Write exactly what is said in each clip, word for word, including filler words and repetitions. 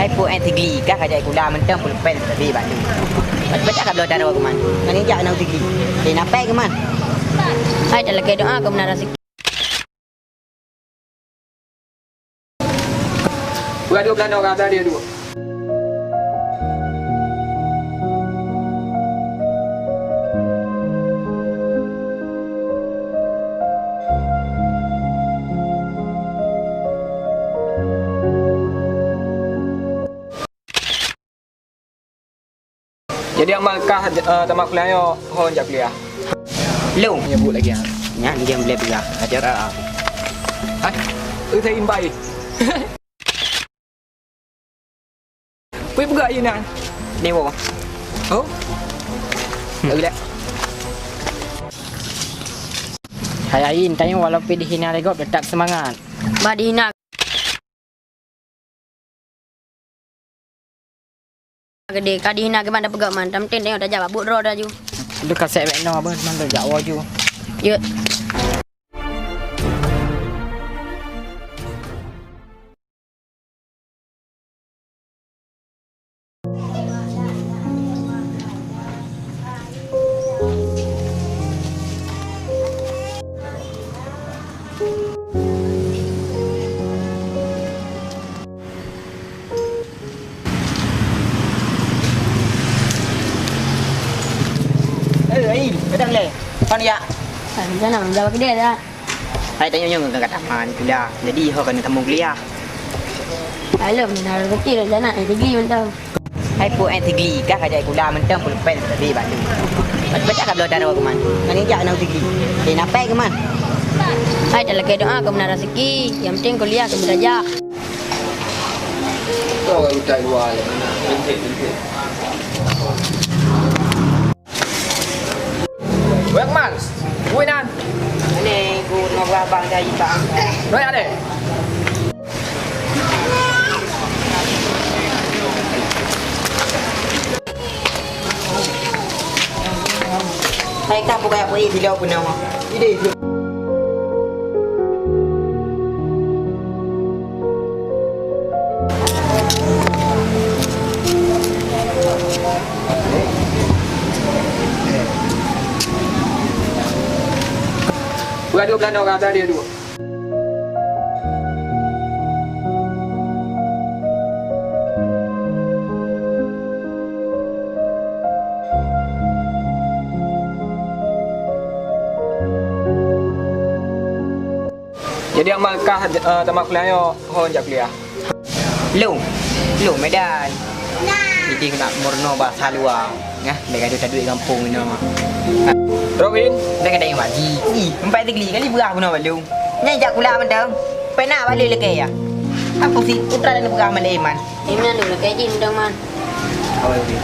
Hai po eh Sigli, kah ka jai kula mantong pulpen sabe batu. Baca ka bloe taro keuman. Ngan injak nang Sigli. Eh, napai keuman? Hai talakée doa keu meunan raseuki. Peugadôh beulanok rasa dia dua. Jadi Akmal kah, eh, tamat kuliah nyoe, ho jak kuliah? Lôn. Nyebut lagi, ha. Nyan dia boleh peugah. Ajar, ah. Hai, eh, saya imbai. Pui peugah inan. Ni, Bang. Oh. Lagi dah. Hai Ain, tanyoe walaupun dihina lé gob, tetap semangat. Bah dihina. Gede, ka dihina geuman tapeugah man, tam ten tengok tajak bak buet droe laju. Lôn ka sek bek noe beuh, man lôn jak woe ju. Jeuet. Eh, Ain, kadang lé. Kon ya. Ah, jangan, jangan gede dah. Hai, tanyoe nyoe ngon kata man kuliah. Jadi, ho keuneuk tamong kuliah. Hai, lom, na rezeki rencana, eh, degree mantong. Hai, po eh, Sigli, kah ka jai kula mantong pulpen sabe batu. Baca ka bloe taro keuman. Ngan injak nang Sigli. Eh, napai keuman? Hai, talakée doa keu meunan raseuki. Yang penting kuliah keu meutajak. Kau orang utai luar je, mana? Bentik, bentik. Wek Man, kui nan. Ni, ku nyoe abang dari bang. Noi ada. Hai ka bukai apa ini bila aku nama. Ide. Dua dua belah orang ada dia dua. Jadi Akmal kah, eh, tamat kuliah nyoe, ho jak kuliah? Lôn, lôn Medan. Jadi nak meurunoe basa luwa, nah, bèk gadoh taduek gampông inoe. Robin, bèk gadoh nyang bagi. Ih, empat Sigli kali beurah bunoe bak lôn. Nyan jak kuliah mantong. Pena balik lé kaya. Apa sih putra dan beurah malé Man? Iman dulu kayak jin dong Man. Awal lagi.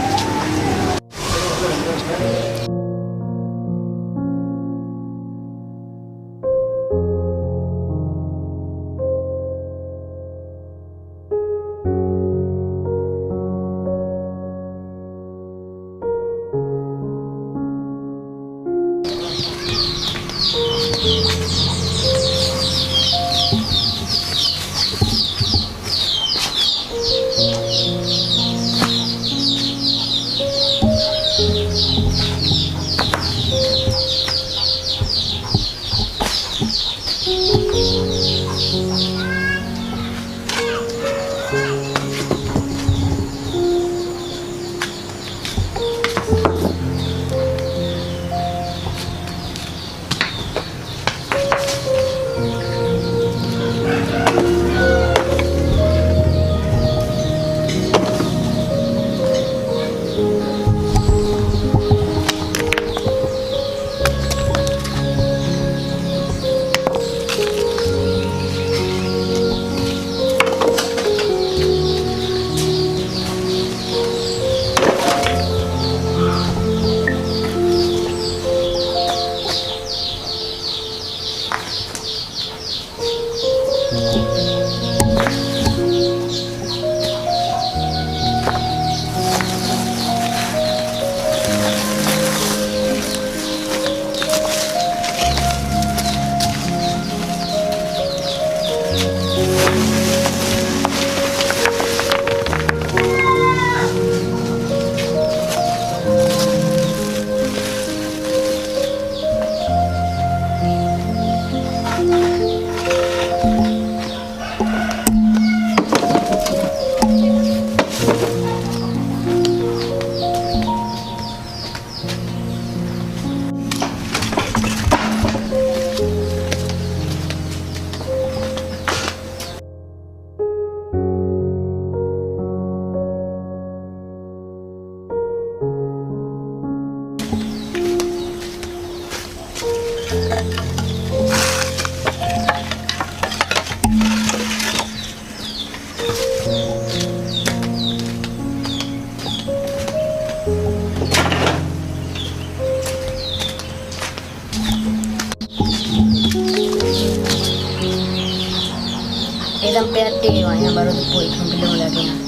Eh, awaknyan barô teupeu ikheun keu lôn lagèe nyan.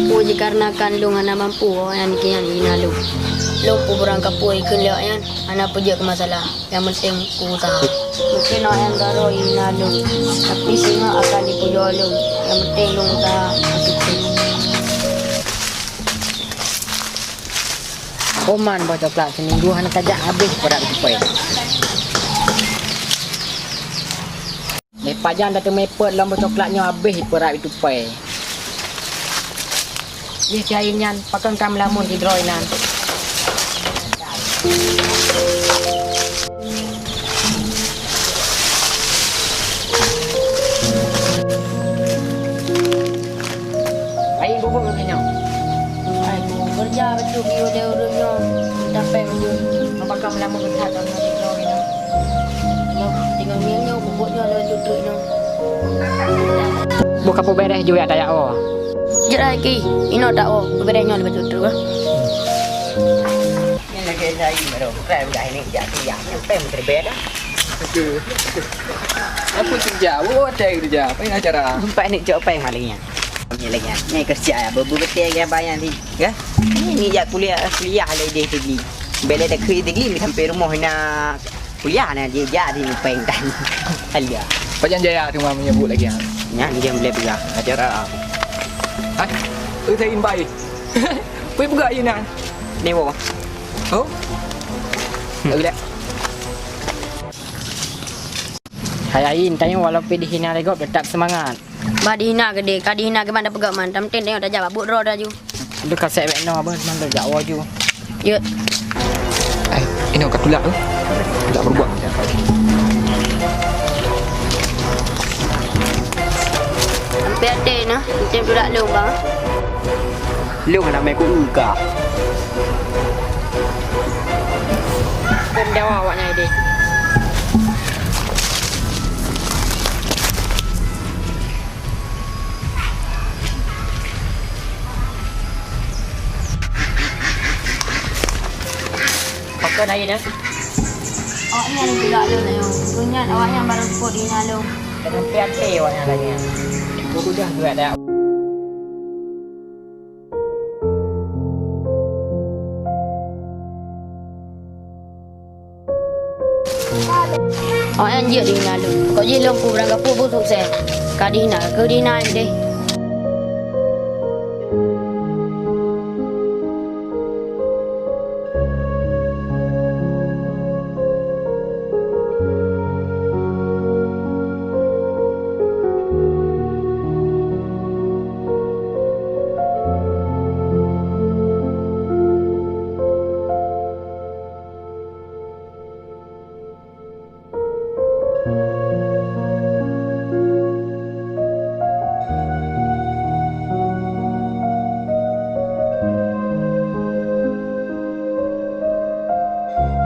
Peue jikarenakan lôn hana mampu, awaknyan ikheun nyan hina lôn. Lôn peue beurangkapeue ikheun lé awaknyan, hana peujeuet keu masalah. Nyang penting ku useuha. Mungken awaknyan barô hina lôn, tapi singoh akan jipujoe lôn. Nyang penting lôn useuha. Oman boh coklat, siminggu hana tajak, habéh peurat tupée. Lé pajan tateumé peuet lom boh coklat nyoe, habéh peurat tupée. Jih si Ain nyan, pakon ka meulamun sidroe inan. Ain bubuk lagèe nyoe. Ai, ku keureuja bacut di ulèe ureueng nyoe, tapéng ureueng. Apakah meulamun geutak lam nanggroe nyoe? Nyoe, tinggai ngieng nyoe, bubuk nyoe lagèe bacut treuk nyoe. Boh ka peubèrèh jih, tajak woe. Jeuet hai Ki, inoe tawoe, peubèrèh nyoe lagèe bacut treuk, ah. Nyan lagèe laén baroe, bukai udah ini jak kuliah, nyampe meuterbeda. Aduh. Aku kerja, oh, ada kerja. Apa yang acara? Empat ni cok peng hari ni. Ni lagi. Ni kerja ya, bebu betul ya bayar ni. Ya. Ni, ni jak kuliah, kuliah lah dia tinggi. Bila dah kuliah tinggi, sampai rumah nak kuliah nak dia jadi peng tan. Alia. Pajan Jaya tu mah menyebut lagi, ha? Nyan dia boleh pegang. Acara. Hai. Eh, saya imbai. Pergi pegang je nan. Ni, Bang. Oh. Hmm. Udah. Hai Ain, tanyoe walaupun dihina lé gob, tetap seumangat. Bah dihina keudeh, ka dihina keuban tapeugah man, tam ten tanyoe tajak bak buet droe laju. Aduh, ka sek bek noe, abah, man lôn jak woe ju. Jeuet. Ai, inoe ka tulak tu. Tulak berubah. Sampai até nah, tem tulak lôn, Bang. Lôn hana mé ku engka. Pendawa awaknyan idéh. Pakon hai nyan? Awaknyan tulak lôn ayong. Lôn nyan awaknyan barô seupôt dihina lôn. Jangan pi até awaknyan lagèe nyan. Aku dah buat dah. Awaknyan jeuet dihina lôn. Kok jih lôn peue beurangkapeue peue sukses. Ka dihina, keu dihina deh.